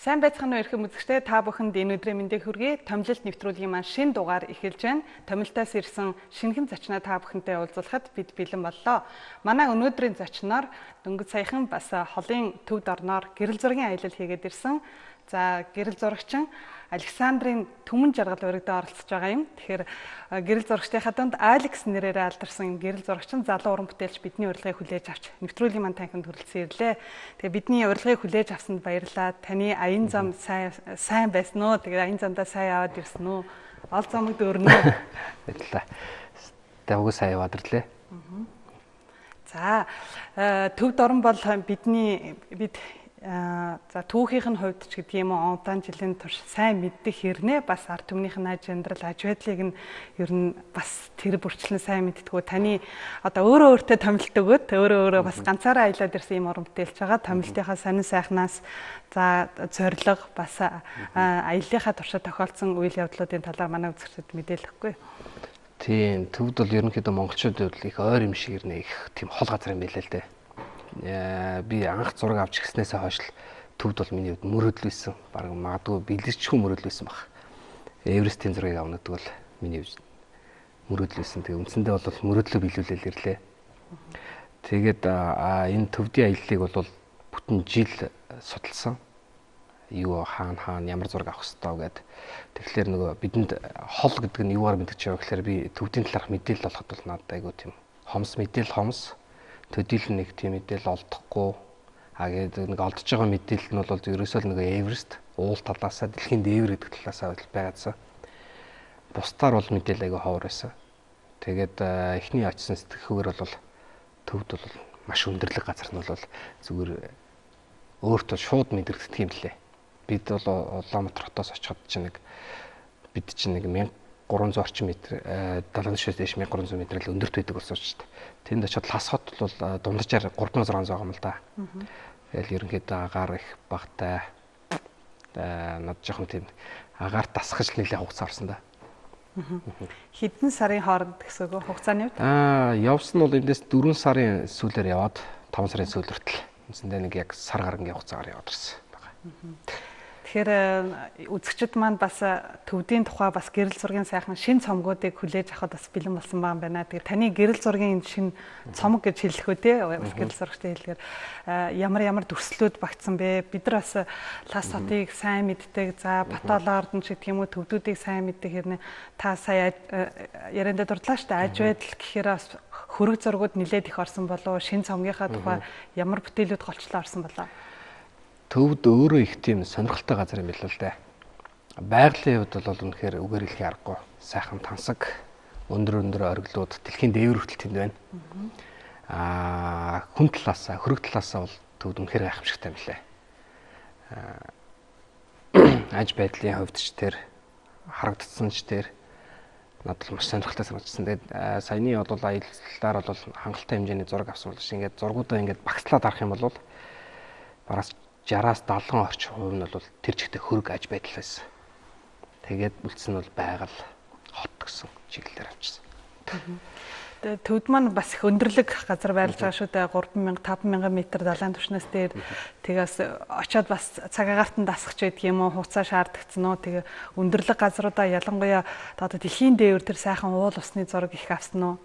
Сайн байцгаана уу эрхэм үзэгчдээ, та бүхэнд энэ өдрийн мэндийг хүргэе. Томилолт нэвтрүүлгийн маань шинэ дугаар эхэлж байна. Томилтоос ирсэн шинэхэн зочноо та бүхэнтэй уулзуулахад бид бэлэн боллоо. Манай өнөөдрийн зочноор дөнгөж саяхан бас холын төвд орноор гэрэл зургийн аялал хийгээд ирсэн. За, гэрэл зурагчин Александрын Түмэн жаргал урагдаа оролцож байгаа юм. Тэгэхээр гэрэл зурагчдынхаа дунд Алекс нэрээр алдарсан гэрэл зурагчин залуу уран бүтээлч бидний урилгыг хүлээж авч нэвтрүүлгийн маань танхимд хүрэлцэн ирлээ. Тэгээ бидний урилгыг хүлээж авсанд баярлалаа. Таны аян зам сайн байсан уу? Тэгээ аян замдаа сайн яваад ирсэн үү? Ол замыг дөрнө үү? Баярлалаа. Давгүй сайн яваад ирлээ. За, төвд орон бол бидний бид за түүхийнх нь хувьд ч гэдэг юм уу, удаан жилийн турш сайн мэддэг хэрнээ бас ард түмнийх нь аж амьдрал, аж байдлыг нь ер нь бас тэр бүрчлэн сайн мэддэггүй. Таны одоо өөрөө өөртөө томилт өгөөд өөрөө өөрөө бас ганцаараа аялаад ирсэн юм уран бүтээлч байгаа. Томилтынхаа сонин сайхнаас за зорилго бас аяллахаа туршид тохиолдсон үйл явдлуудын талаар манай үзэгчдэд мэдээлэхгүй. Тийм, төвд бол ерөнхийдөө монголчуудын хувьд их ойр юм шиг ирнэ, их тийм хол газар юм байлаа л дээ. Би анх зураг авч ирснээсээ хойш л төвд бол миний хувьд мөрөөдөл байсан. Бараг магадгүй биелэрчгүй мөрөөдөл байсан баг. Эверестийн зургийг авна гэдэг бол миний хувьд мөрөөдөл байсан. Тэгээ үндсэндээ бол мөрөөдлөө биелүүлэл ирлээ. Тэгээд энэ төвдийн аяллыг бол бүтэн жил судалсан. Юу хаана хаана ямар зураг авах ёстой гэд. Тэгэхээр нөгөө бидэнд хол гэдэг нь юугаар мэдгэж байгаа гэхээр би төвдийн талаарх мэдээлэл олоход бол надад айгүй тийм хомс мэдээлэл хомс төдийл нэг тийм мэдээлэл олдохгүй. А гээд нэг олдож байгаа мэдээлэл нь бол ерөөсөө л нэг Эверест уул талаасаа дэлхийн дээвэр гэдэг талаасаа байгаадсан. Бусдаар бол мэдээлэл айгүй ховор байсан. Тэгээд эхний очсон сэтгэхүйгээр бол төвд бол маш өндөрлөг газар нь бол зүгээр өөртөө шууд мэдрэгддэг юм лээ. Бид бол Улаанбаатар хотоос очиход чинь нэг бид чинь нэг 1300 орчим метр далайн түвшнээс дээш 1300 метр л өндөрт байдаг болсон шүү дээ. Тэнд очиод лас хот бол дунджаар 3600 байгаа юм л да. Тэгэл ерөнхийдөө агаар их багтай. Над жоохон тийм агаар дасгаж нэлээ хугацаа орсон да. Хэдэн сарын хооронд гэсэн үг хугацааны үед? Явсан бол эндээс 4 сарын сүүлээр яваад 5 сарын сүүл хүртэл үндсэндээ нэг яг сар гарангийн хугацаагаар яваад ирсэн байгаа. Тэгэхээр үзэгчд маань бас төвдийн тухай бас гэрэл зургийн сайхан шин цомгуудыг хүлээж авахд бас бэлэн болсон байгаа юм байна. Тэгэхээр таны гэрэл зургийн шин цомог гэж хэлэх үү те, бас гэрэл зурагчтай хэлэхээр ямар ямар дүрслүүд багтсан бэ? Бид нар бас лас хотыг сайн мэддэг, за Батолоордон ч гэх юм уу төвдүүдийг сайн мэддэг хэрнээ та сая яриандаа дурдлаа шүү дээ. Аж байдал гэхээр бас хөрөг зургууд нилээд их орсон болов, шин цомгийнхаа тухай ямар бүтээлүүд голчлоо орсон болоо? Төвд өөрөө их тийм сонирхолтой газар юм билүү л дээ. Байгалийн хувьд бол үнэхээр үгээр хэлэх аргагүй. Сайхан тансаг, өндөр өндөр оргилууд дэлхийн дээвэр хүртэл тэнд байна. Хүн талаасаа, хөрөг талаасаа бол төвд үнэхээр гайхамшигтай юм лээ. Аж байдлын хувьд ч тэр харагдсан ч тэр надад маш сонирхолтой санагдсан. Тэгээд саяны бол аяллаар бол хангалттай хэмжээний зураг авсан бол ингээд зургуудаа ингээд багцлаад харах юм бол бараас 60-аас 70 орчим хувь нь бол тэр чигтээ хөрөг аж байдал байсан. Тэгээд үлдсэн нь бол байгаль, хот гэсэн чиглэлээр авчихсан. Тэгээд төвд маань бас их өндөрлөг газар байрлаж байгаа шүү дээ. 3000 5000 метр далайн түвшнээс дээр тэгээс очиод бас цаг агаарт нь дасгах байдаг юм уу, хугацаа шаардагдсан уу? Тэгээ өндөрлөг газруудаа ялангуяа одоо дэлхийн дээвэр тэр сайхан уул усны зураг их авсан уу?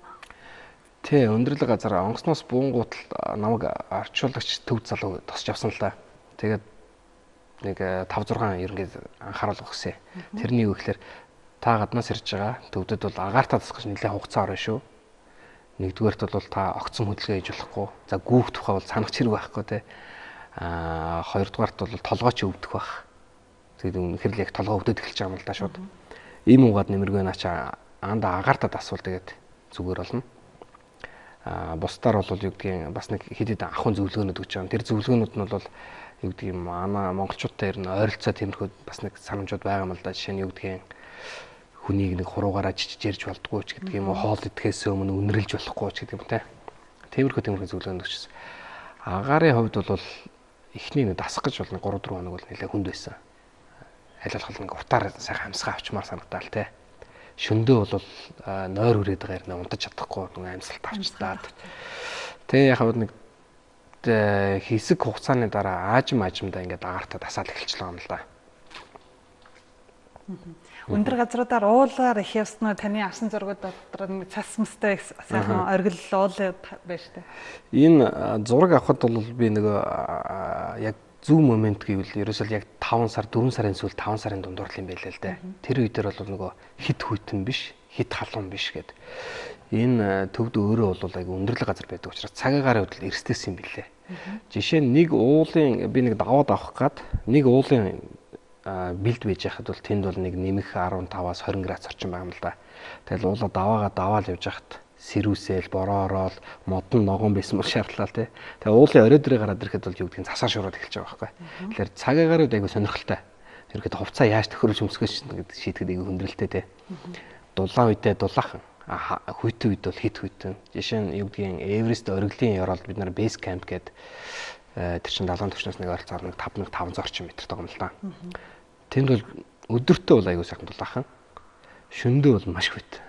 Тий, өндөрлөг газар онгоцноос буунгуут намайг орчуулагч төвд залуу тосч авсан л да. Тэгээд нэг 5 6 ерөнхийдөө анхааруулга өгсөн. Тэрний юу гэхээр та гаднаас ирж байгаа төвдөд бол агаартаа тасгаж нэлээд хугацаа орно шүү. Нэгдүгээрт бол та огцом хөдөлгөөн хийж болохгүй. За гүүх тухай бол санах хэрэг байхгүй те. Хоёрдугаарт бол толгой чи өвдөх бах. Тэгээд үнэхээр л яг толгой өвдөд эхэлж байгаа юм л да шууд. Ийм угаад нэмэргүй наа чи анда агаартаа тасвал тэгээд зүгээр болно. Бусдаар бол юу гэдгийг бас нэг хэд хэдэн ахуйн зөвлөгөөнүүд өгч байгаа. Тэр зөвлөгөөнүүд нь бол юу гэдгийг манай монголчуудтай ер нь ойролцоо тиймэрхүү бас нэг санамжууд байгаа юм л да. Жишээ нь юу гэдгийг хүнийг нэг хуруугаараа жижиж ярьж болдгоо ч гэдэг юм уу, хоол идэхээс өмнө үнэрлж болохгүй ч гэдэг юм те. Тиймэрхүү зөвлөгөөнд өгчсэн. Агаарын хувьд бол эхний нэг дасах гэж бол 3 4 хоног бол нэлээ хүнд байсан. Аль болох нэг утаар сайхан амьсгаа авчмаар санагдаал те. Шөндөө бол нойр үрээд байгаа юм унтаж чадахгүй нэг амьсгалт авчдаад. Тэгээ яг нэг Хэсэг хугацааны дараа аажим аажимдаа ингээд агаартаа тасаал эхэлж байгаа юм л да. Өндөр газруудаар уулаар их явсан уу? Таны авсан зургууд дотор нэг цас мэстэй сайхан оргил уул байж таа. Энэ зураг авахд бол би нөгөө яг зөв момент гэвэл ерөөсөө яг 5 сар 4 сарын сүүл 5 сарын дундуур л юм байлаа л да. Тэр үе дээр бол нөгөө хит хүйтэн биш, хит халуун биш гэд. Энэ төвд өөрөө бол айгүй өндөрлөг газар байдаг учраас цаг агаарын хувьд эрсдэлсэн юм билээ. Жишээ нь нэг уулын би нэг даваад авах гад нэг уулын бэлд байж байхад бол тэнд бол нэг нэмэх 15-аас 20 градус орчим байгаа юм л да. Тэгэл уулаа даваагаа даваал явж байхад сэрүүсэл, бороо ороод мод нь ногоон байсан бол шаардлаа тий. Тэгээ уулын орой дөрөө гараад ирэхэд бол юу гэдгийг засаа шуураад эхэлж байгаа байхгүй. Тэгэхээр цаг агаарын үед айгүй сонирхолтой. Ерөнхийдөө хувцаа яаж төхөрөж өмсгөөш гэдэг шийтгэд айгүй хүндрэлтэй тий. Дулаан үедээ дулаахан, хүйтэн үед бол хит хүйтэн. Жишээ нь юу гэдгийг Эверест оргилын ёроолд бид нар base camp гэдэг тэр чин далайн түвшнээс нэг ойролцоогоор 5500 орчим метр байгаа юм л да. Тэнд бол өдөртөө бол айгүй сайхан дулаахан. Шөндөө бол маш хүйтэн.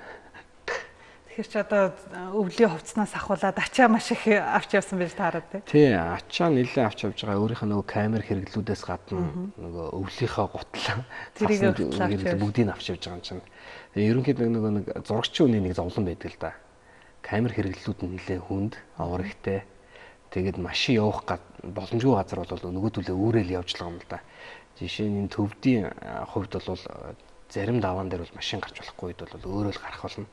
Тэгэхээр чи одоо өвлийн хувцснаас ахуулаад ачаа маш их авч явсан байж таарад тий. Тий, ачаа нэлээд авч явж байгаа. Өөрийнх нь нөгөө камер хэрэглүүдээс гадна нөгөө өвлийнхөө гутлаа тэрийг бүгдийг авч явж байгаа юм чинь. Ерөнхийдөө нөгөө нэг зурагчийн үний нэг зовлон байдаг л да. Камер хэрэглүүд нь нэлээд хүнд, авар ихтэй. Тэгээд машин явах боломжгүй газар бол нөгөөдөлөө үүрэл явж байгаа юм л да. Жишээ нь энэ төвдийн хувьд бол зарим даваан дээр бол машин гарч болохгүй үед бол өөрөө л гарах болно.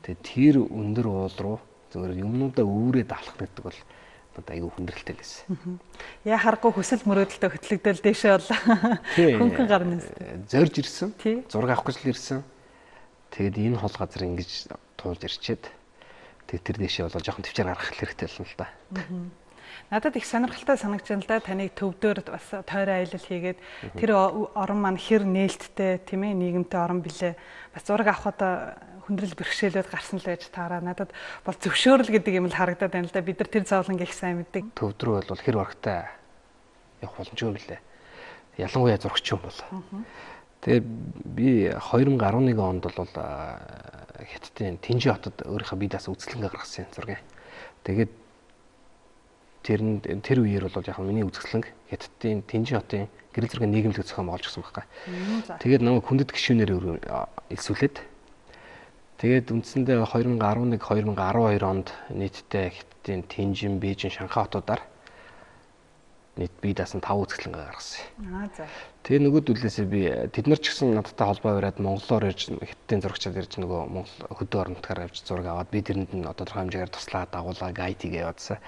Тэгээд тэр өндөр уул руу зөвхөн юмнуудаа үүрээд алах гэдэг бол одоо айгүй хүндрэлтэй л байсан. Яа харахгүй хүсэл мөрөөдөлтөй хөтлөгдөл дээшээ бол хөнгөн гарна. Зорж ирсэн. Зураг авах гэж л ирсэн. Тэгээд энэ хол газар ингэж туулж ирчээд тэгээд тэр дээшээ бол жоохон төвчээр гаргах хэрэгтэй болно л да. Надад их сонирхолтой санагч байна л да. Таныг төвдөр бас тойрон аялал хийгээд тэр орон маань хэр нээлттэй тийм ээ нийгэмтэй орон билээ. Бас зураг авахад хүндрэл бэрхшээлүүд гарсан л байж таараа. Надад бол зөвшөөрөл гэдэг юм л харагдаад байна л да. Бид нар тэр зовлонг их сайн мэддэг. Төвд рүү бол хэр барагтай явах боломжгүй юм билээ. Ялангуяа зурагч юм бол. Тэгээ би 2011 онд бол Хятадын Тэнжи хотод өөрийнхөө бие даасан үзэсгэлэнгээ гаргасан зургийг. Тэгээд тэр үеэр бол яг миний үзэсгэлэнг Хятадын Тэнжи хотын гэрэл зургийн нийгэмлэг зохион байгуулж гисэн байхгүй. Тэгээд намайг хүндэт гишүүнээр элсүүлээд тэгээд үндсэндээ 2011 2012 онд нийтдээ Хятадын Тэнжин, Бээжин, Шанхай хотуудаар нийт бие даасан 5 үзэсгэлэнгээ гаргасан. Аа за. Тэгээ нөгөөдөлөөсөө би тэд нар ч гэсэн надтай холбоо бариад монголоор ирж Хятадын зурагчид ирж нөгөө Монгол хөдөө орон нутгаар авч зураг аваад би тэрэнд нь одоо тодорхой хэмжээгээр туслаад дагуулаа гайд хийгээ яваадсан.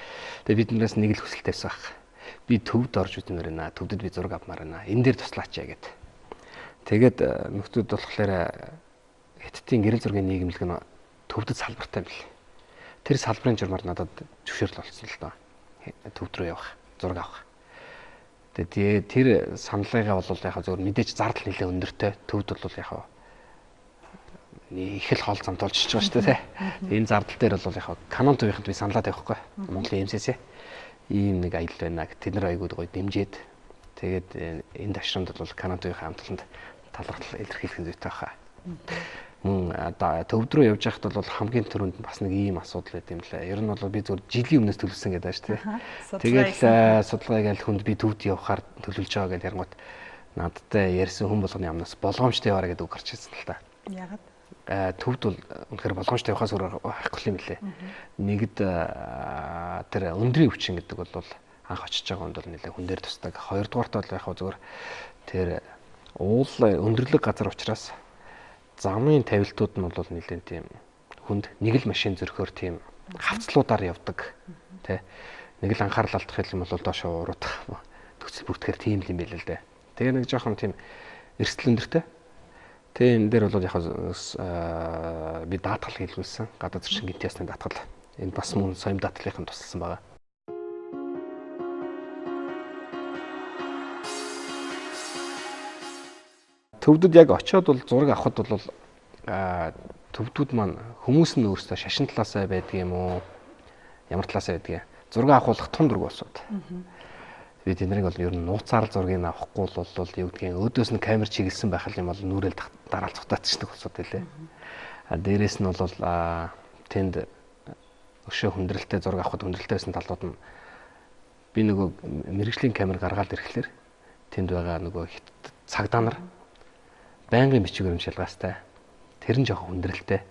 Тэгээ биднээс нэг л хүсэлт тавьсан байх. Би төвд орж үзмээр байна. Төвдөд би зураг авмаар байна. Энэ дээр туслаач яа гэд. Тэгээд нөхдүүд болохоор Хятадын гэрэл зургийн нийгэмлэг нь төвдөд салбартай юм бэл. Тэр салбарын журмаар надад зөвшөөрөл олцсон л доо. Төвд рүү явах, зураг авах. Тэгээ тэр саналыгаа бол яг зөвхөн мэдээж зардал нэлээд өндөртэй төвд бол яг их л хол зам тулжиж байгаа шүү дээ. Энэ зардал дээр бол яг Canon төвийнхэнд би саналаа тавихгүй. Монголын MCC ийм нэг аялал байна гэх тэд нар айгууд гоё дэмжиж тэгээд энэ ташрамд бол Canon төвийн хамтланд талархал илэрхийлэх зүйтэй байхаа. Мөн төвд рүү явж байхад бол хамгийн түрүүнд бас нэг ийм асуудал байд юм лээ. Ер нь бол би зөвхөн жилийн өмнөөс төлөвлөсөн гэдэг шүү дээ. Тэгэл судалгаа гээл хүнд би төвд явахаар төлөвлөж байгаа гэж ярангуут надтай ярьсан хүн болгоны амнаас болгоомжтой яваарай гэдэг үг гарч ирсэн л та. Яагаад? Төвд бол үнэхээр болгоомжтой явахаас өөр байхгүй юм лээ. Нэгд тэр өндрийн өвчин гэдэг бол анх очиж байгаа хүнд бол нэлээ хүн дээр тусдаг. Хоёрдугаарт бол яг зөвхөн тэр уул өндөрлөг газар учраас замын тавилтууд нь бол нэлээд тийм хүнд нэг л машин зөрөхөөр тийм хавцлуудаар явдаг тий. Нэг л анхаарал алдах юм бол доошоо уруудах төгсөл бүртгэхээр тийм л юм байл л дээ. Тэгээ нэг жоохон тийм эрсдэл өндөртэй. Тэгээ энэ дээр бол яг би даатгал хийлгүүлсэн. Гадаад зөрчин гинт ясны даатгал. Энэ бас мөн соём даатгалынхын тусалсан байгаа. Төвдөд яг очиод бол зураг авахд бол төвдүүд маань хүмүүс нь өөрсдөө шашин талаасаа байдаг юм уу? Ямар талаасаа байдгийг. Зураг авахулах тун дург болсод. Би тэднийг бол ер нь нууцаар л зургийг авахгүй бол юу гэдгийг өөдөөс нь камер чиглэсэн байх юм бол нүрэл дараал цутаатчихдаг болсод байлээ. А дээрэс нь бол тэнд өшөө хүндрэлтэй зураг авахд хүндрэлтэй байсан талууд нь Би нөгөө мэргэжлийн камер гаргаад ирэхлээр тэнд байгаа нөгөө цагдаа нар байнгын бичиг баримт шалгаастай. Тэр нь жоохон хүндрэлтэй.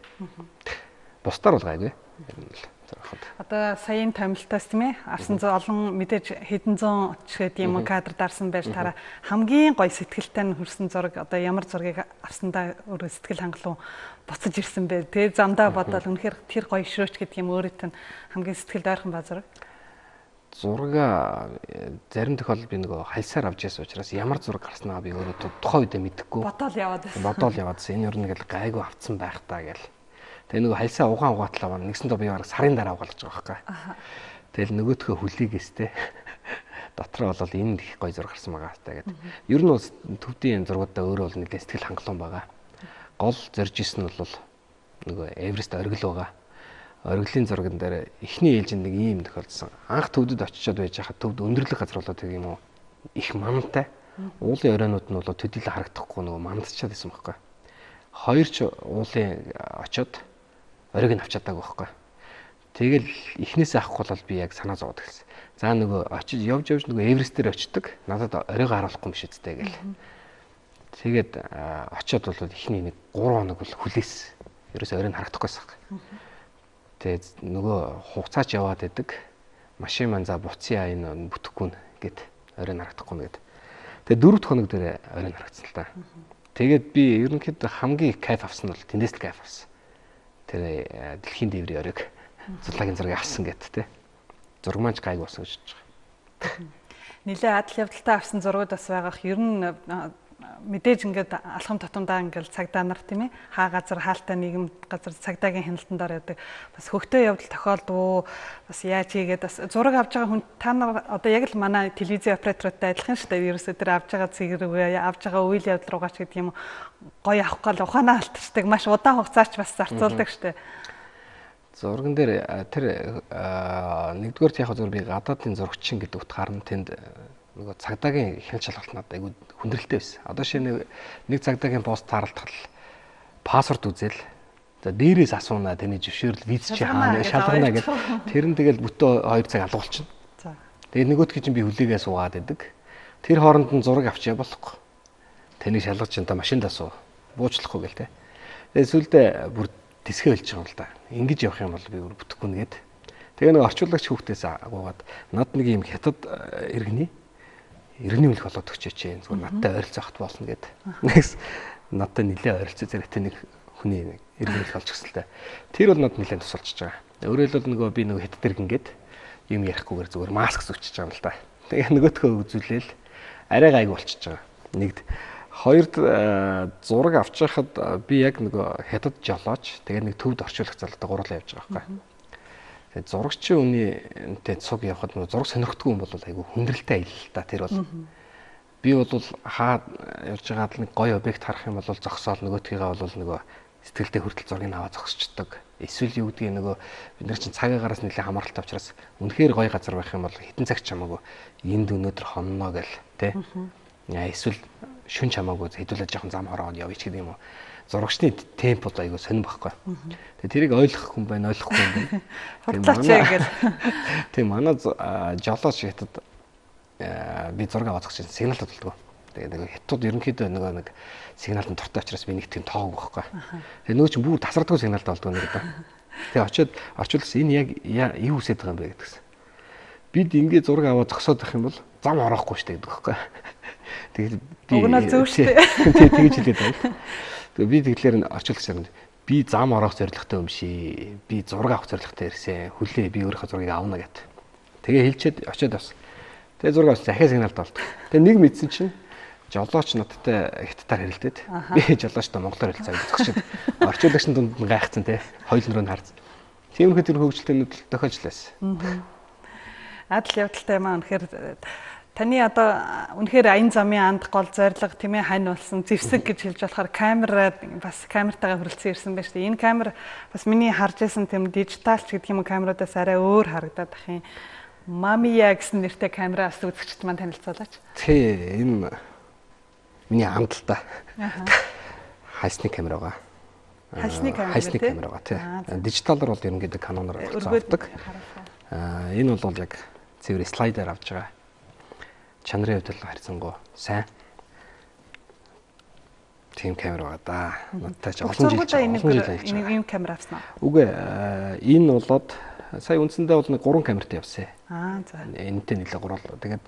Бусдаар бол гайгүй. Ер нь л зураг. Одоо саяын томилтоос тийм авсан олон мэдээж хэдэн зуун ч гэдэг юм уу кадр дарсан байж тараа хамгийн гоё сэтгэлтэй нь хүрсэн зураг одоо ямар зургийг авсандаа өөрөө сэтгэл хангалуун буцаж ирсэн бэ? Тэ замдаа бодоод үнэхээр тэр гоё ширөөч гэдэг юм өөрөт нь хамгийн сэтгэлд ойрхон ба зураг. Зураг зарим тохиолдолд би нөгөө хальсаар авч яасан учраас ямар зураг гарснаа би өөрөө тухайн үедээ мэдэхгүй. Бодоол яваад байсан. Бодоол яваадсэн. Энэ ер нь ингээл гайгүй авцсан байх таа гэл. Тэгээ нөгөө хальсаа угаан угаатлаа байна. Нэгсэн доо би бараг сарын дараа угаалж байгаа байхгүй. Тэгэл нөгөөтгөө хүлээгээстэй. Дотроо бол энэ их гоё зураг гарсан байгаа таа гэд. Ер нь бол төвдийн зургуудаа өөрөө бол нэлээд сэтгэл хангалуун байгаа. Гол зорж исэн нь бол нөгөө Эверест оргил байгаа. Оргилын зурган дээр эхний ээлжинд нэг ийм тохиолдсон. Анх төвдөд очичоод байж хахад төвд өндөрлөг газар болоод тэг юм уу их мантай. Уулын оройнууд нь бол төдийлөн харагдахгүй нөгөө мандчаад байсан байхгүй. Хоёр ч уулын очоод оройг нь авч чадаагүй байхгүй. Тэгэл эхнээсээ авахгүй бол би яг санаа зовоод эхэлсэн. За нөгөө очиж явж явж нөгөө Эверест дээр очдөг. Надад оройгоо харуулахгүй юм шиг үстэй гэл. Тэгээд очоод бол эхний нэг 3 хоног бол хүлээс. Ерөөсөө оройн харагдахгүйсэн байхгүй. Тэгээд нөгөө хугацаач яваад байдаг. Машин маань за буцъя энэ бүтэхгүй нэ гэд оройн харагдахгүй нэ гэд. Тэгээд 4 дахь хоног дээр оройн харагдсан л та. Тэгээд би ерөнхийдөө хамгийн их кайф авсан нь бол тэндээс л кайф авсан. Тэр дэлхийн дээврийн оройг зурлагын зургийг авсан гэд тэ. Зураг маань ч гайгүй болсон гэж бодож байгаа. Нилээ адал явдалтай авсан зургууд бас байгаах. Ер нь мэдээж ингээд алхам тутамдаа ингээд цагдаа нар тийм хаа газар хаалтай нийгэм газар цагдаагийн хяналтанд ор явдаг. Бас хөгтөө явдал тохиолдвоо бас яаж хийгээд бас зураг авч байгаа хүн та нар одоо яг л манай телевизийн операторуудтай адилхан шүү дээ. Ерөөсөө тэр авч байгаа цэг рүүгээ авч байгаа үйл явдал руугаа ч гэдэг юм гоё авах гал ухаанаа алдчихдаг. Маш удаан хугацаач бас зарцуулдаг шүү дээ. Зурган дээр тэр нэгдүгээр яг зур би гадаадын зурагчин гэдэг утгаар нь тэнд нөгөө цагдаагийн хяналт шалгалт надад айгүй хүндрэлтэй байсан. Одоо шинэ нэг цагдаагийн пост таарлахад л паспорт үзэл за дээрээс асууна таны зөвшөөрөл виз чи хаана шалгана гэл тэр нь тэгэл бүтэн 2 цаг алгуулчихна. За. Тэгээд нөгөөтгий чинь би хүлээгээ суугаад байдаг. Тэр хооронд нь зураг авчия болохгүй. Таныг шалгаж чинь та машинд асуу. Буучлахгүй гэл те. Тэгээд сүлдээ бүр тэсгээ хэлж байгаа юм л да. Ингэж явах юм бол би бүр бүтэхгүй нэгэд. Тэгээ нэг орчуулагч хүүхдээс агуугаад над нэг юм хятад иргэний иргэний үнэлэх болоод өгчээч. Зүгээр надтай ойролцоохот болно гэд. Нэгс надтай нэлээ ойролцоо зэрэгтэй нэг хүний иргэний үнэлэх болж гисэн л дээ. Тэр бол надад нэлээ тусалж байгаа. Өөрөөр хэлбэл нөгөө би нөгөө хятад иргэн гээд юм ярихгүйгээр зүгээр маск зүгчиж байгаа юм л да. Тэгээ нөгөөтгөө үзүүлээл арай гайг болчихж байгаа. Нэгд хоёрд зураг авч байхад би яг нөгөө хятад жолооч тэгээ нэг төвд орчуулагч залуутай гурлаа явж байгаа байхгүй. Тэгээд зурагчийн үнийтэй цуг явхад нөгөө зураг сонирхдаггүй юм бол айгүй хүндрэлтэй аялал л та тэр бол. Би бол хаа явж байгаад нэг гоё объект харах юм бол зогсоол нөгөөтгийгээ бол нөгөө сэтгэлдээ хүртэл зургийг аваад зогсчдөг. Эсвэл юу гэдгийг нөгөө бид нар чинь цагийн гараас нэлээд хамааралтай учраас үнэхээр гоё газар байх юм бол хитэн цагт чамаагүй энд өнөөдөр хонно гэл тэ. Эсвэл шүн чамаагүй хэдүүлээ жоохон зам хороод явъя ч гэдэг юм уу. Зурагчны темп бол айгүй сонирн байхгүй. Тэгээ тэрийг ойлгох хүн байна, ойлгохгүй хүн байна. Хурдлаач гэл. Тийм манай жолооч хятад би зураг аваад зогсож сигнал татдаг. Тэгээ нэг хятад ерөнхийдөө нөгөө нэг сигналд нь дуртай учраас би нэг тийм тоогүй байхгүй. Тэгээ нөгөө чинь бүр тасардгүй сигналд болдгоо нэг да. Тэгээ очиод орчуулсан энэ яг юу үсэт байгаа юм бэ гэдгсэн. Бид ингээ зураг аваад зогсоод байх юм бол зам ороохгүй шүү дээ гэдэг байхгүй. Тэгээд би уг нь зөв шүү дээ. Тий тэгж хэлээд байна. Тэгээ би тэглээр нь орчуулагч би зам ороох зорилготой юм ши. Би зураг авах зорилготой ирсэн. Хүлээ би өөрийнхөө зургийг авна гэт. Тэгээ хэлчихэд очиод бас. Тэгээ зураг авсан захиа сигналд болдог. Тэгээ нэг мэдсэн чинь жолооч надтай хятадаар хэрэлдээд би жолоочтой монголоор хэлцээ гэж зогсоод орчуулагч дунд нь гайхацсан те хоёул нөрөө нь харцсан. Тиймэрхүү тэр хөгжилтөнүүд тохиолж лээс. Адал явдалтай юм аа үнэхээр таны одоо үнэхээр аян замын анд гол зорилго тийм хань болсон зэвсэг гэж хэлж болохоор камера бас камертайгаа хүрэлцэн ирсэн байж тээ. Энэ камер бас миний харж байсан тийм дижитал ч гэдэг юм камеруудаас арай өөр харагдаад ах юм. Mamiya гэсэн нэртэй камера бас үзэгчд маань танилцуулаач. Тий, энэ миний анд л та. Хальсны камер байгаа. Хальсны камер. Хальсны камер байгаа тий. Дижиталар бол ерөнхийдөө Canon-оор авдаг. Энэ бол яг Цэвэр слайдер авч байгаа. Чанарын хувьд бол харьцангуй сайн. Тийм камер байгаа да. Надтай ч олон жил энэ ийм камер авсан уу? Үгүй энэ болоод сая үндсэндээ бол нэг 3 камертай явсан. Аа за. Энэтэй нэлээ 3. Тэгээд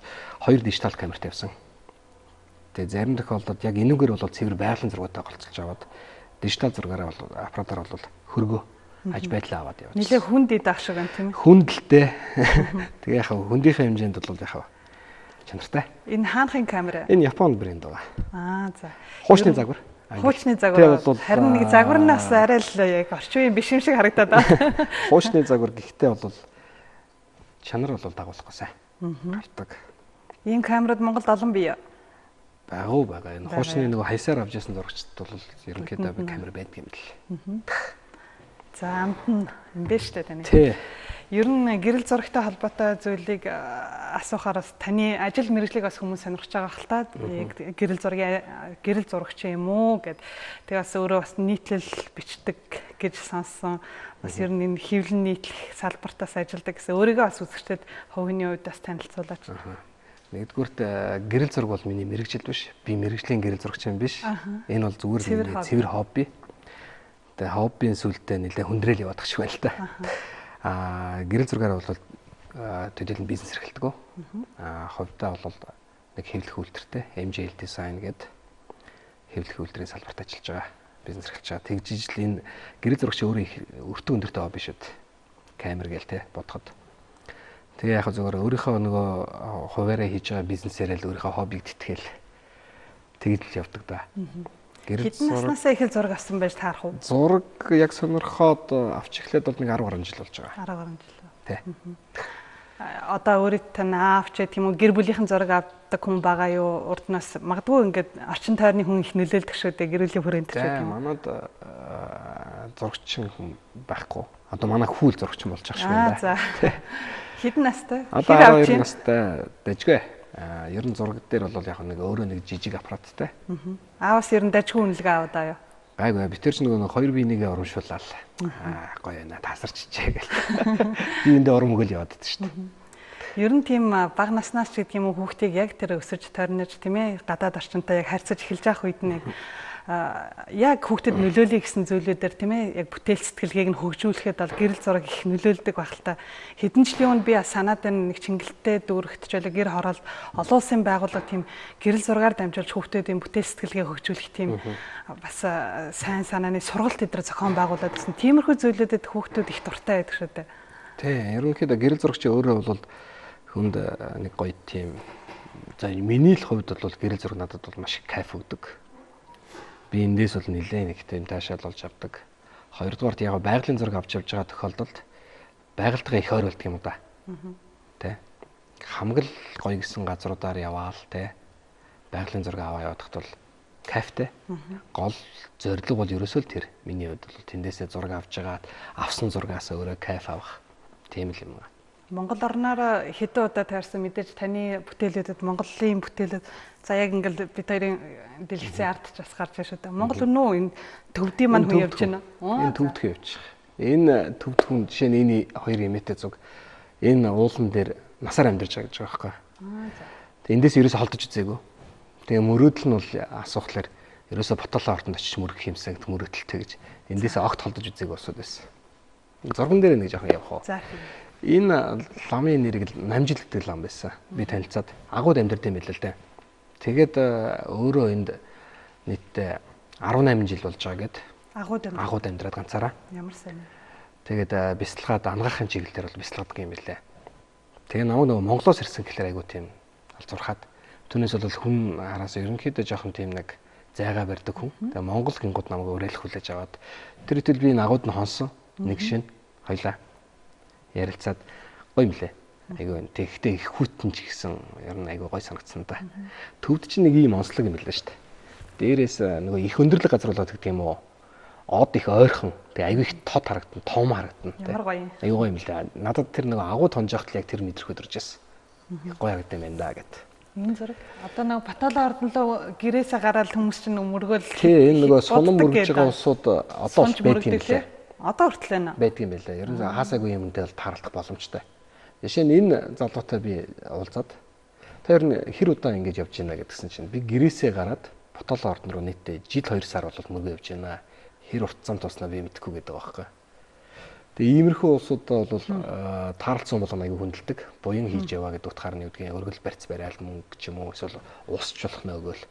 2 дижитал камертай явсан. Тэгээд зарим тохиолдолд яг энүүгээр бол цэвэр байгалийн зургуудаа голцолж аваад дижитал зургаараа бол аппаратаар бол хөргөө аж байдлаа аваад явж. Нэлээ хүнд эд ах шиг байна тийм ээ. Хүнд л дээ. Тэгээ яг хүндийнхээ хэмжээнд бол яг чанартай. Энэ хаанхын камер? Энэ Японд брэнд байгаа. Аа за. Хуучны загвар. Хуучны загвар. Харин нэг загварнаас арай л яг орчин үеийн биш юм шиг харагдаад байна. Хуучны загвар гэхдээ бол чанар бол дагуулахгүй сайн. Гардаг. Ийм камерууд Монголд олон бий юу? Байгуу байгаа. Энэ хуучны нөгөө хаясаар авч ясан зурагчдад бол ерөнхийдөө камер байдаг юм л. За амт нь юм бэ штэ таны. Тий. Ер нь гэрэл зурагтай холбоотой зүйлийг асуухаар бас таны ажил мэргэжлийг бас хүмүүс сонирхож байгаа хэл та. Яг гэрэл зургийн гэрэл зурагч юм уу гэд. Тэгээ бас өөрөө бас нийтлэл бичдэг гэж сонссон. Бас ер нь энэ хэвлэн нийтлэх салбартаас ажилладаг гэсэн өөрийгөө бас үзэгчдэд хувийн хувьд бас танилцуулаач. Нэгдүгüүрт гэрэл зураг бол миний мэргэжил биш. Би мэргэжлийн гэрэл зурагч юм биш. Энэ бол зүгээр миний цэвэр хобби. Тэгээ хоббийн сүлдээ нэлээ хүндрэл яваадах шиг байна л та. Аа гэрэл зургаар бол төдийлөн бизнес эрхэлдэг. Аа хувьдаа бол нэг хэвлэх үйлдвэртэй MJL Design гэдэг хэвлэх үйлдвэрийн салбарт ажиллаж байгаа. Бизнес эрхэлж байгаа. Тэгж ижил энэ гэрэл зурагч өөрөө их өртөг өндөртэй хобби шүү дээ. Камер гээл те бодоход. Тэгээ яг зөвөр өөрийнхөө нөгөө хуваараа хийж байгаа бизнесээрээ л өөрийнхөө хоббиг тэтгэл тэгж л явдаг да. Хэдэн наснаасаа их л зураг авсан байж таарах уу? Зураг яг сонирхоод авч эхлээд бол нэг 10 гаруй жил болж байгаа. 10 гаруй жил. Тий. Одоо өөрөд тань аав ч тийм үү гэр бүлийнхэн зураг авдаг хүн байгаа юу? Урднаас магадгүй ингээд орчин тойрны хүн их нөлөөлдөг шүү дээ гэр бүлийн хүрээнд ч гэх юм. Манад зурагчин хүн байхгүй. Одоо манай хүүл зурагчин болж байгаа шүү дээ. За. Хэдэн настай? Одоо 12 настай дажгүй. Ер нь зураг дээр бол яг нэг өөрөө нэг жижиг аппараттай. Аавас ер нь дажгүй үнэлгээ аваа даа юу? Гайгүй бид тэр чинь нөгөө 2 бие нэгээ урамшууллаа. Аа гоё байна тасарчжээ гэл. Би эндээ урам өгөөл яваад байдаг шүү дээ. Ер нь тийм бага наснаас ч гэдэг юм уу хүүхдийг яг тэр өсөж торнож тийм ээ гадаад орчинтой яг харьцаж эхэлж явах үед нь яг хүүхдэд нөлөөлье гэсэн зүйлүүдээр тийм ээ яг бүтээл сэтгэлгээг нь хөгжүүлэхэд бол гэрэл зураг их нөлөөлдөг байх л та. Хэдэн жилийн өмнө би санаад байна нэг чингэлтэй дүүрэгт ч байлаа гэр хороолт олон улсын байгууллага тийм гэрэл зургаар дамжуулж хүүхдүүдийн бүтээл сэтгэлгээ хөгжүүлэх тийм бас сайн санааны сургалт эдэр зохион байгуулад гэсэн тиймэрхүү зүйлүүдэд хүүхдүүд их дуртай байдаг шүү дээ. Тий, ерөнхийдөө гэрэл зурагч өөрөө бол хүнд нэг гоё тийм за миний л хувьд бол гэрэл зураг надад бол маш их кайф өгдөг. Би эндээс бол нэлээд нэг тийм таашаал олж авдаг. Хоёрдугаарт яг байгалийн зураг авч явж байгаа тохиолдолд байгальтайгаа их ойр болдго юм да. Тэ. Хамаг л гоё гэсэн газруудаар яваал тэ. Байгалийн зураг аваа явахдах бол кайфтай. Гол зорилго бол ерөөсөө л тэр. Миний хувьд бол тэндээсээ зураг авч байгаад авсан зургаас өөрөө кайф авах. Тийм л юм аа. Монгол орноор хэдэн удаа таарсан мэдээж таны бүтээлүүдэд Монголын бүтээлүүд за яг ингээл бид хоёрын дэлгэцийн ард ч бас гарч байгаа шүү дээ. Монгол өнөө энэ төвдийн маань хүн явж байна. Энэ төвдөх явж байгаа. Энэ төвд хүн жишээ нь энэ хоёр эмээтэй зүг энэ уулан дээр насаар амьдарч байгаа гэж байгаа байхгүй. Аа. Эндээс ерөөсө холдож үзээгүй. Тэгээ мөрөөдөл нь бол асуухлаар ерөөсө Ботолоо ортонд очиж мөрөх юмсан гэдэг мөрөөдөлтэй гэж эндээс огт холдож үзээгүй усуд байсан. Зурган дээр нэг жоохон явах уу. За. Энэ ламын нэрийг Намжил гэдэг лам байсан. Би танилцаад агууд амьдард юм билээ л дээ. Тэгээд өөрөө энд нийтдээ 18 жил болж байгаа гэд. Агууд амьдраад ганцаараа. Ямар сайн. Тэгээд бясалгаад ангаахын чиглэлээр бол бясалгадаг юм билээ. Тэгээ намайг нөгөө Монголоос ирсэн гэхлээр айгуу тийм алзуурхаад түүнээс бол хүн араас ерөнхийдөө жоохон тийм нэг зайгаа барьдаг хүн. Тэгээ Монгол гингууд намайг уриалах хүлээж аваад тэр итэл би энэ агууд нь хонсон нэг шин хоёлаа ярилцаад гоё юм лээ. Айгүй тэгхтээ их хүйтэн ч гэсэн ер нь айгүй гоё санагдсан да. Төвд чинь нэг ийм онцлог юм билээ шүү дээ. Дээрээс нөгөө их өндөрлөг газар болоод гэдэг юм уу? Од их ойрхон. Тэгээ айгүй их тод харагдана, том харагдана. Ямар гоё юм. Айгүй гоё юм лээ. Надад тэр нөгөө агуу тонж явахад л яг тэр мэдрэх өдрж байсан. Их гоё харагдсан юм байна да гэд. Энэ зураг одоо нөгөө Баталаа ордон руу гэрээсээ гараад хүмүүс чинь мөргөөл. Тий, энэ нөгөө сунан мөргөж байгаа улсууд одоо бас байдаг юм лээ. Одоо хүртэл байна. Байдаг юм байлаа. Ер нь хаасаагүй юмтай бол тааралдах боломжтой. Жишээ нь энэ залуутай би уулзаад та ер нь хэр удаан ингэж явж байна гэдгсэн чинь би гэрээсээ гараад Потоло ордон руу нийтдээ жил 2 сар бол мөргөө явж байна. Хэр урт зам туснаа би мэдэхгүй гэдэг байгаа байхгүй. Тэгээ иймэрхүү улсуудаа бол таарлцсан болгоно аягүй хүндэлдэг. Буян хийж яваа гэдэг утгаар нь юу гэдгийг өргөл барьц барайл мөнгө ч юм уу эсвэл усч болох нөгөөл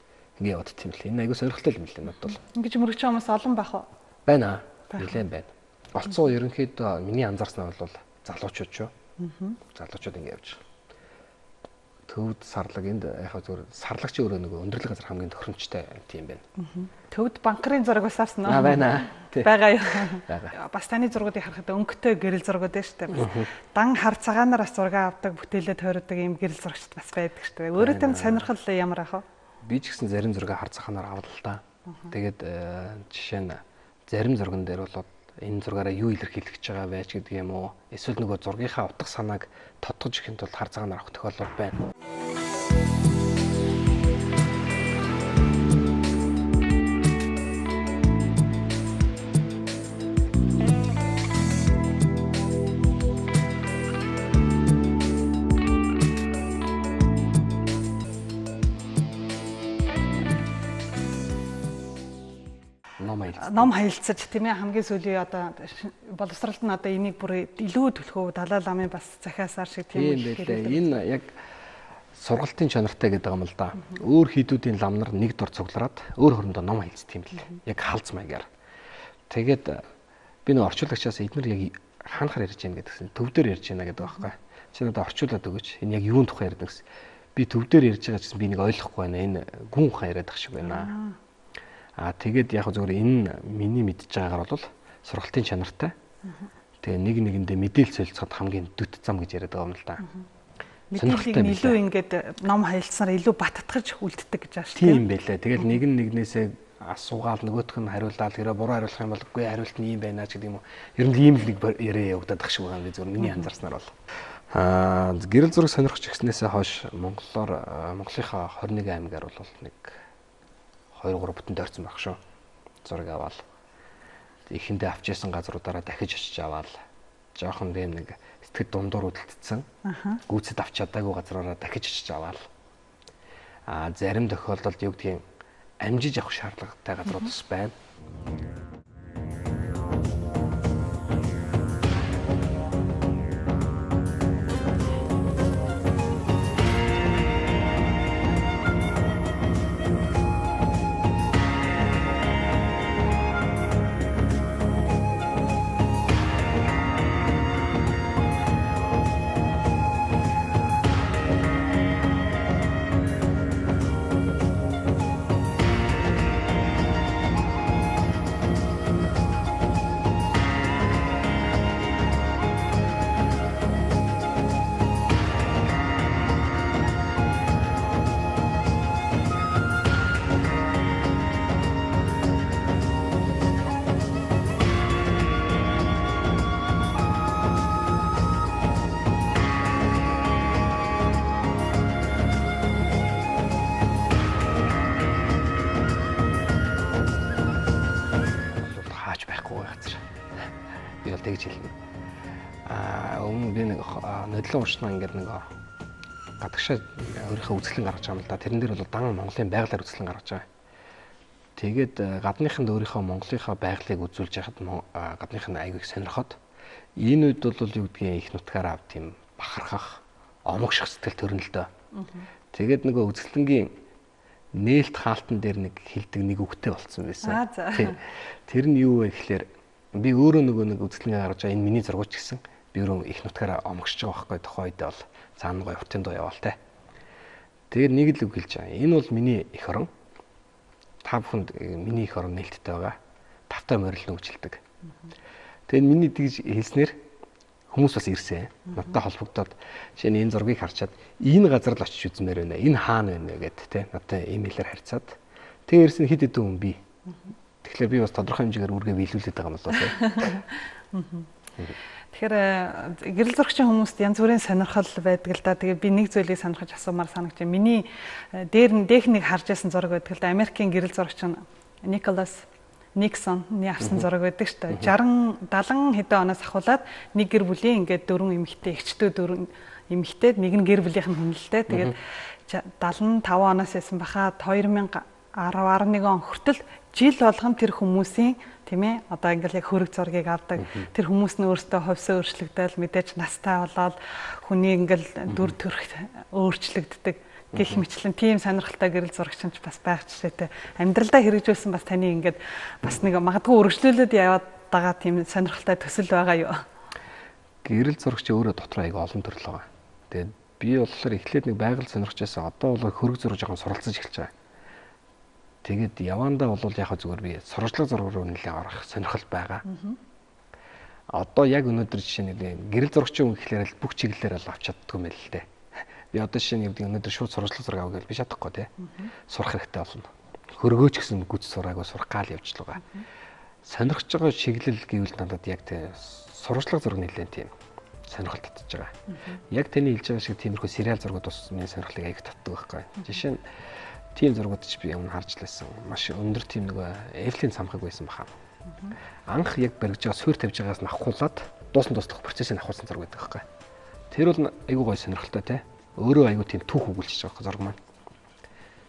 ингэ яваад тийм л. Энэ аягүй сонирхолтой юм лээ надад бол. Ингэж мөрөгч хүмүүс олон байх уу? Байна. Нилээн байна. Олцоо ерөнхийдөө миний анзаарснаар бол залуучууд шүү. Залуучууд ингэ явж байгаа. Төвд сарлаг энд яг зөвөр сарлагч өөрөө нөгөө өндөрлөг газар хамгийн тохиромжтой тийм байна. Төвд банкрын зураг бас авсан уу? Аа байна. Байгаа юу? Байгаа. Бас таны зургуудыг харахад өнгөтэй гэрэл зургууд байна шүү дээ. Бас дан хар цагаанаар бас зураг авдаг, бүтээлээ тойрдог ийм гэрэл зурагчд бас байдаг шүү дээ. Өөрөө танд сонирхол ямар ах вэ? Би ч гэсэн зарим зураг хар цагаанаар авал л да. Тэгээд жишээ нь зарим зурган дээр бол энэ зургаараа юу илэрхийлэх гэж байгаа вэ ч гэдэг юм уу? Эсвэл нөгөө зургийнхаа утга санааг тодтогч ихэнд тулд хар цагаанаар авах тохиолдол байна. Ном хаялцаж тийм ээ хамгийн сүүлийн одоо боловсролд нь одоо энийг бүр илүү төлхөө Далай ламын бас захиасаар шиг тийм байлээ. Энэ яг сургалтын чанартай гэдэг юм л да. Өөр хийдүүдийн лам нар нэг дор цуглараад өөр хөрөндөө ном хаялцдаг юм лээ. Яг халз маягаар. Тэгээд би нэг орчуулагчаас эднэр яг хаанахаар ярьж байна гэдгсэн. Төв дээр ярьж байна гэдэг байхгүй. Чи надад орчуулад өгөөч. Энэ яг юун тухай ярьдаг гэсэн. Би төв дээр ярьж байгаа гэсэн би нэг ойлгохгүй байна. Энэ гүн ухаан яриад ах шиг байна. Аа тэгээд яг зөвхөн энэ миний мэдж байгаагаар бол сургалтын чанартай. Тэгээ нэг нэгэндээ мэдээлэл солилцоход хамгийн дөт зам гэж яриад байгаа юм л да. Мэдээллийг нь илүү ингээд ном хаялцсанаар илүү баттгаж үлддэг гэж байна шүү дээ. Тийм байлээ. Тэгэл нэг нь нэгнээсээ асуугаал нөгөөх нь хариулаад хэрэг буруу хариулах юм бол үгүй хариулт нь ийм байна ч гэдэг юм уу. Ер нь ийм л нэг яриа явагдаад ах шиг байгаа юм би зөвхөн миний анзаарснаар бол. Аа гэрэл зураг сонирхож ирснээсээ хойш монголоор Монголынхаа 21 аймгаар бол нэг 2 3 бүтэн дойрцсон байх шүү. Зураг аваад эхэндээ авч ясан газруудаараа дахиж очиж аваад жоохон тийм нэг сэтгэл дундуур үлдсэн. Гүйцэд авч чадаагүй газраараа дахиж очиж аваад аа зарим тохиолдолд юу гэдгийг амжиж авах шаардлагатай газрууд бас байна. Нодлон уушнаа ингээд нэг гадагшаа өөрийнхөө үзэсгэлэн гаргаж байгаа юм л да. Тэрэн дээр бол дан Монголын байгалаар үзэсгэлэн гаргаж байгаа. Тэгээд гадныханд өөрийнхөө Монголынхаа байгалыг үзүүлж яхад гадных нь айгүй их сонирхоод энэ үед бол юу гэдгийг их нутгаараа тийм бахархах, омогших сэтгэл төрнө л дөө. Тэгээд нөгөө үзэсгэлэнгийн нээлт хаалтан дээр нэг хилдэг нэг үгтэй болцсон байсан. Тэр нь юу вэ гэхлээр би өөрөө нөгөө нэг үзэсгэлэнгээ гаргаж байгаа энэ миний зургууч гэсэн би өөрөө их нутгаараа омогшиж байгаа байхгүй тухайн үед бол цаана гоё уртын дуу яваал те. Тэгээд нэг л үг хэлж байгаа. Энэ бол миний эх орон. Та бүхэнд миний эх орон нээлттэй байгаа. Тавтай морилно гэж хэлдэг. Тэгээд миний тэгж хэлснээр хүмүүс бас ирсэн. Надтай холбогдоод жишээ нь энэ зургийг харчаад энэ газар л очиж үзмээр байна. Энэ хаана байна вэ гэд те. Надтай имэйлээр харьцаад. Тэгээ ирсэн хэд хэдэн хүн би. Тэгэхээр би бас тодорхой хэмжээгээр үүргээ биелүүлээд байгаа юм болоо те. Тэгэхээр гэрэл зурагчийн хүмүүст янз бүрийн сонирхол байдаг л да. Тэгээ би нэг зүйлийг сонирхож асуумаар санагч. Миний дээр нь дэх нэг харж байсан зураг байдаг л да. Америкийн гэрэл зурагч нь Николас Никсонны авсан зураг байдаг шүү дээ. 60 70 хэдэн оноос ахуулаад нэг гэр бүлийн ингээд дөрвөн эмэгтэй, эгчтэй дөрвөн эмэгтэй, нэг нь гэр бүлийнх нь хүн л дээ. Тэгээд 75 оноос ясан баха 2010 11 он хүртэл жил болгон тэр хүмүүсийн тийм ээ одоо ингээл яг хөрөг зургийг авдаг. Тэр хүмүүс нь өөрсдөө хувьсаа өөрчлөгдөөл, мэдээж настай болоод хүний ингээл дүр төрх өөрчлөгддөг гэх мэтлэн тийм сонирхолтой гэрэл зурагч ч бас байх жишээтэй. Амьдралдаа хэрэгжүүлсэн бас таны ингээд бас нэг магадгүй өргөжлүүлээд яваад байгаа тийм сонирхолтой төсөл байгаа юу? Гэрэл зурагч өөрөө дотор айгүй олон төрөл байгаа. Тэгээд би болохоор эхлээд нэг байгаль сонирхож байсан. Одоо бол хөрөг зураг жоохон суралцаж эхэлж байгаа. Тэгээд явандаа бол яг зүгээр би сурвалжлага зураг руу нэлээд орох сонирхол байгаа. Одоо яг өнөөдөр жишээ нь гэрэл зурагчийн хүн гэхлээр л бүх чиглэлээр л авч чаддгүй юм байл л дээ. Би одоо жишээ нь гэдэг өнөөдөр шууд сурвалжлага зураг авах гэж би чадахгүй тий. Сурах хэрэгтэй болно. Хөргөөч гэсэн гүц сураагүй сурах гал явж л байгаа. Сонирхож байгаа чиглэл гэвэл надад яг тий сурвалжлага зураг нэлээд тийм сонирхол татж байгаа. Яг таны хэлж байгаа шиг тиймэрхүү сериал зургууд бас миний сонирхлыг аяг татдаг байхгүй. Жишээ нь тийм зургууд ч би өмнө харж лээсэн. Маш өндөр тийм нөгөө Эвлийн цамхаг байсан баха. Анх яг баригж байгаа суурь тавьж байгаас нь авахуулаад дуусан дуслах процессыг авахулсан зураг байдаг байхгүй. Тэр бол айгүй гоё сонирхолтой тий. Өөрөө айгүй тийм түүх өгүүлчихэж байгаа зураг маань.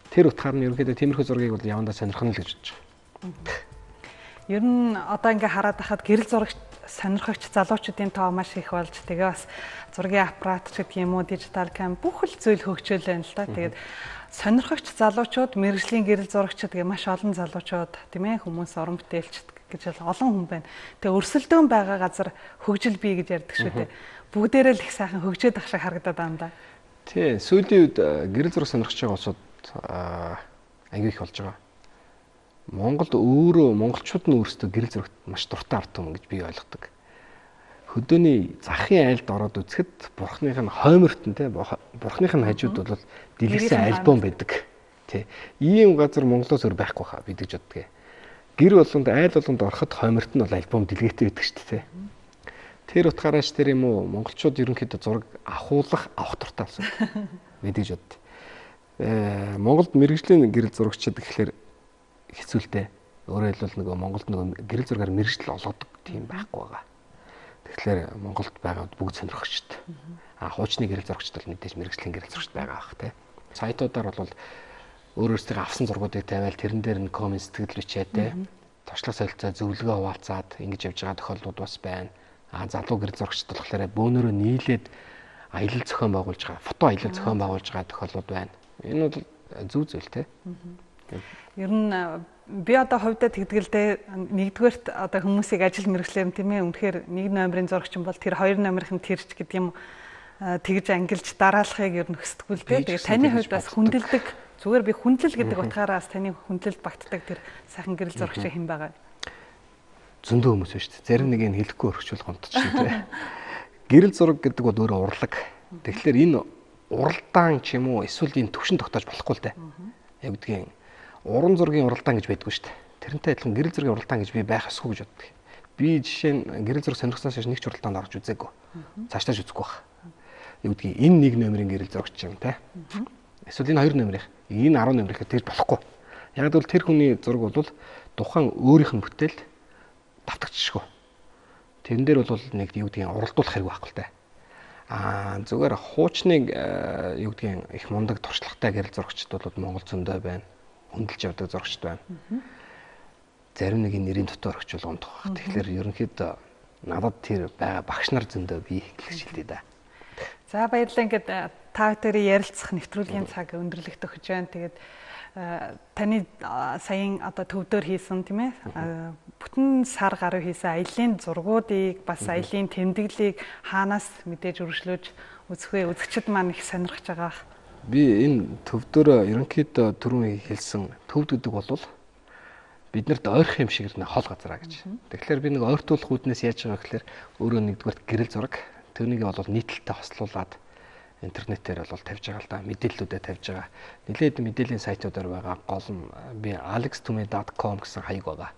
Тэр утгаар нь ерөнхийдөө тиймэрхүү зургийг бол явандаа сонирхно л гэж бодож байгаа. Ер нь одоо ингээ хараад байхад гэрэл зурагч сонирхогч залуучуудын тоо маш их болж тэгээ бас зургийн аппарат ч гэдэг юм уу дижитал кам бүх л зүйл хөгжөөл байна л да. Тэгээд сонирхогч залуучууд мэрэгжлийн гэрэл зурагчид гэх маш олон залуучууд тийм ээ хүмүүс уран бүтээлчд гэж олон хүн байна. Тэгээ өрсөлдөөн байгаа газар хөгжил бий гэж ярьдаг шүү дээ. Бүгдээрээ л их сайхан хөгжөөд ах шиг харагдаад байна да. Тий, сүүлийн үед гэрэл зураг сонирхож байгаа улсууд аягүй их болж байгаа. Монголд өөрөө монголчууд нь өөрсдөө гэрэл зурагт маш дуртай ард түмэн гэж би ойлгодог. Хөдөөний захын айлд ороод үзэхэд бурхных нь хойморт нь тий бурхных нь хажууд бол дэлгэсэн альбом байдаг. Тий. Ийм газар Монголоос өөр байхгүй хаа би гэж боддог. Гэр болгонд айл болгонд ороход хойморт нь бол альбом дэлгээтэй байдаг шүү дээ. Тэр утгаараас тэр юм уу монголчууд ерөнхийдөө зураг авахуулах авах дуртай болсон. Би гэж боддог. Монголд мэрэгжлийн гэрэл зурагчид гэхлээр хэцүү л дээ. Өөрөөр хэлбэл нөгөө Монголд нөгөө гэрэл зургаар мэрэгжил олгодог тийм байхгүй байгаа. Тэгэхээр Монголд байгаа бүгд сонирхогчд. А хуучны гэрэл зурагчд бол мэдээж мэрэгжлийн гэрэл зурагчд байгаа бах тий. Сайтуудаар бол өөр өөрсдөө авсан зургуудыг тавиал тэрэн дээр нь коммент сэтгэл бичээ тий. Туршлага солилцоо зөвлөгөө хуваалцаад ингэж явж байгаа тохиолдлууд бас байна. А залуу гэрэл зурагчд болохоор бөөнөрөө нийлээд аялал зохион байгуулж байгаа, фото аялал зохион байгуулж байгаа тохиолдлууд байна. Энэ бол зөв зүйл тий. Ер нь би одоо хувьдаа тэгдгэлдээ нэгдүгээрт одоо хүмүүсийг ажил мэргэжлээр тийм ээ үнэхээр нэг номерын зурагч юм бол тэр хоёр номерын тэрч гэдэг юм тэгж ангилж дараалахыг ер нь хүсдэггүй л дээ. Тэгээ таны хувьд бас хүндэлдэг зүгээр би хүндлэл гэдэг утгаараа бас таны хүндлэлд багтдаг тэр сайхан гэрэл зурагч хэн байгаа вэ? Зөндөө хүмүүс байна шүү дээ. Зарим нэг нь хэлэхгүй өргөчүүл гомдчихно тий. Гэрэл зураг гэдэг бол өөрөө урлаг. Тэгэхээр энэ уралдаан ч юм уу эсвэл энэ төвшин тогтоож болохгүй л дээ. Яг гэдгийг уран зургийн уралдаан гэж байдгүй шүү дээ. Тэрнтэй адилхан гэрэл зургийн уралдаан гэж би байх ёсгүй гэж боддог. Би жишээ нь гэрэл зураг сонирхсноос хойш нэг ч уралдаанд орж үзээгүй. Цааштааж үзэхгүй байх. Яг гэдгийг энэ нэг номерын гэрэл зурагч юм те. Эсвэл энэ хоёр номерын, энэ 10 номерын тэгж болохгүй. Яг бол тэр хүний зураг бол тухайн өөрийнх нь бүтээлд давтагдчихгүй. Тэрэн дээр бол нэг юу гэдгийг уралдуулах хэрэг байхгүй л те. Аа зүгээр хуучныг юу гэдгийг их мундаг туршлагатай гэрэл зурагчд бол Монгол зөндөө байна. Хөндлөж явдаг зурагчд байна. Зарим нэг нэрийн дотор орчвол гомдох байх. Тэгэхээр ерөнхийдөө надад тэр байгаа багш нар зөндөө би гэж хэлдэг да. За баярлалаа. Ингээд та бүхэн ярилцах нэвтрүүлгийн цаг өндөрлөгт өгч байна. Тэгээд таны саяын одоо төвдөр хийсэн тийм ээ бүтэн сар гаруй хийсэн аяллаа зургуудыг бас аяллаа тэмдэглэлийг хаанаас мэдээж үргэлжлүүлж үзэх вэ? Үзэгчид маань их сонирхож байгаа. Би энэ төвдөр ерөнхийдөө түрүүн хэлсэн төвд гэдэг бол биднэрт ойрхон юм шиг л хол газараа гэж. Тэгэхээр би нэг ойртуулах үүднээс яаж байгаа гэхээр өөрөө нэгдүгээрт гэрэл зураг тэрнийг бол нийтлэлтэй хослуулад интернетээр бол тавьж байгаа л да. Мэдээллүүдээ тавьж байгаа. Нэлээд мэдээллийн сайтуудаар байгаа. Гол нь би alextume.com гэсэн хаяг байгаа.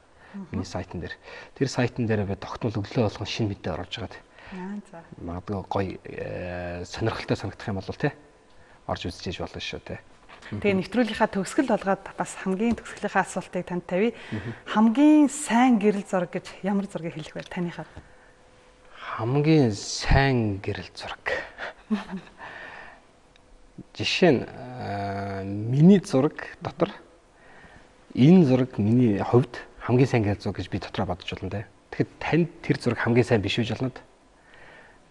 Миний сайтн дээр. Тэр сайтн дээр би тогтмол өглөө болгон шинэ мэдээ оруулж байгаа. За. Магадгүй гоё сонирхолтой санагдах юм бол тий орж үзчихэж болно шүү тий. Тэгээ нэвтрүүлгийнхаа төгсгөл болгоод бас хамгийн төгсгөлийнхаа асуултыг танд тавья. Хамгийн сайн гэрэл зураг гэж ямар зургийг хэлэх вэ таныхаар? Хамгийн сайн гэрэл зураг. Жишээ нь миний зураг дотор энэ зураг миний хувьд хамгийн сайн гэрэл зураг гэж би дотроо бодож байна те. Тэгэхэд танд тэр зураг хамгийн сайн биш байж болно.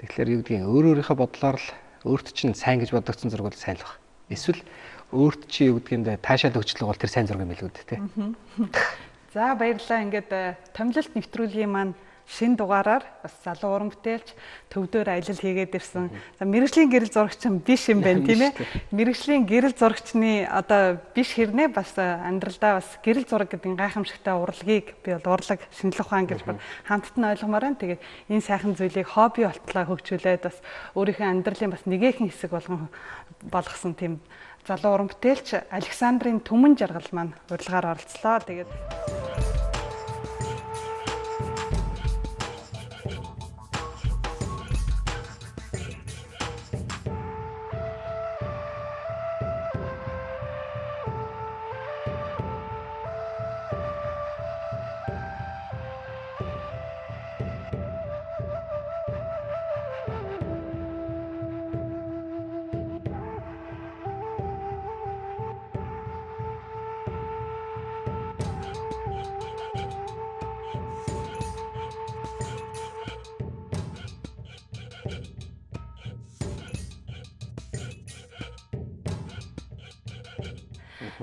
Тэгэхээр юу гэдгийг өөр өөрийнхөө бодлоор л өөрт чинь сайн гэж бодогдсон зураг бол сайн л баг. Эсвэл өөрт чи юу гэдгийг нь таашаал өгчлөг бол тэр сайн зураг юм билүү дээ, тэ. За баярлалаа. Ингээд томилолт нэвтрүүлгийн маань шинэ дугаараар бас залуу уран бүтээлч төвдөөр аялал хийгээд ирсэн. За мэрэгжлийн гэрэл зурагч биш юм байна, тийм ээ. Мэрэгжлийн гэрэл зурагчны одоо биш хэрнээ бас амьдралдаа бас гэрэл зураг гэдэг гайхамшигтай урлагийг би бол урлаг шинжлэх ухаан гэж хамтд нь ойлгомоор байна. Тэгээд энэ сайхан зүйлийг хобби болтлоо хөгжүүлээд бас өөрийнхөө амьдралын бас нэгэхэн хэсэг болгон болгосон тийм залуу уран бүтээлч Александрын Түмэн жаргал маань урилгаар оролцлоо. Тэгээд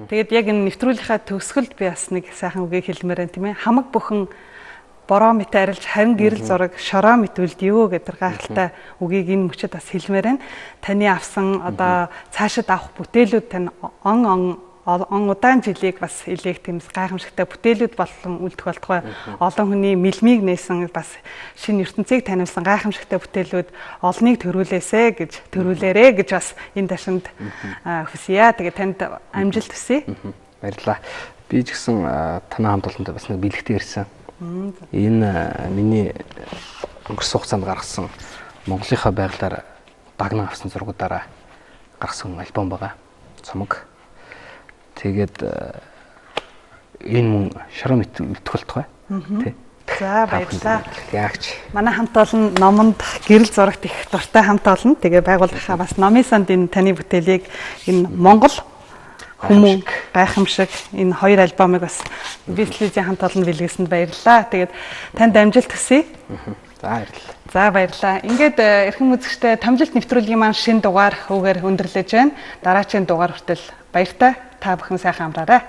Тэгээд яг энэ нэвтрүүлгийнхаа төгсгөлд би бас нэг сайхан үгийг хэлмээр байна, тийм ээ. Хамаг бүхэн бороо мэт арилж харин гэрэл зураг шороо мэт үлдээ гэдэг гайхалтай үгийг энэ мөчөд бас хэлмээр байна. Таны авсан одоо цаашид авах бүтээлүүд тань он он удаан жилийг бас илээх тийм гайхамшигтай бүтээлүүд болон үлдэх болтугай. Олон хүний мэлмийг нээсэн бас шинэ ертөнцийг таниулсан гайхамшигтай бүтээлүүд олныг төрүүлээсэ гэж төрүүлээрэ гэж бас энэ ташинд хүсье. Тэгээ танд амжилт хүсье. Баярлалаа. Би ч гэсэн танай хамт олонтой бас нэг бэлэгтэй ирсэн. Энэ миний өнгөрсөн хугацаанд гаргасан Монголынхаа байгалаар дагнан авсан зургуудаараа гаргасан альбом байгаа. Цомог. Тэгээд энэ мөн шороо мэт үлдэх болтугай, тий. За баярлалаа. Яагч. Манай хамт олон номонд гэрэл зурагт их дуртай хамт олон. Тэгээ байгууллагынхаа бас номын санд энэ таны бүтээлийг энэ Монгол хүмүүн гайхамшиг энэ хоёр альбомыг бас Битлизийн хамт олон бэлгэсэнд баярлалаа. Тэгээд танд амжилт хүсье. За баярлалаа. За баярлалаа. Ингээд эрхэм үзэгчтэй томжилт нэвтрүүлгийн маань шинэ дугаар хүүгээр өндөрлөж байна. Дараагийн дугаар хүртэл баяртай. Та бүхэн сайхан амраарай.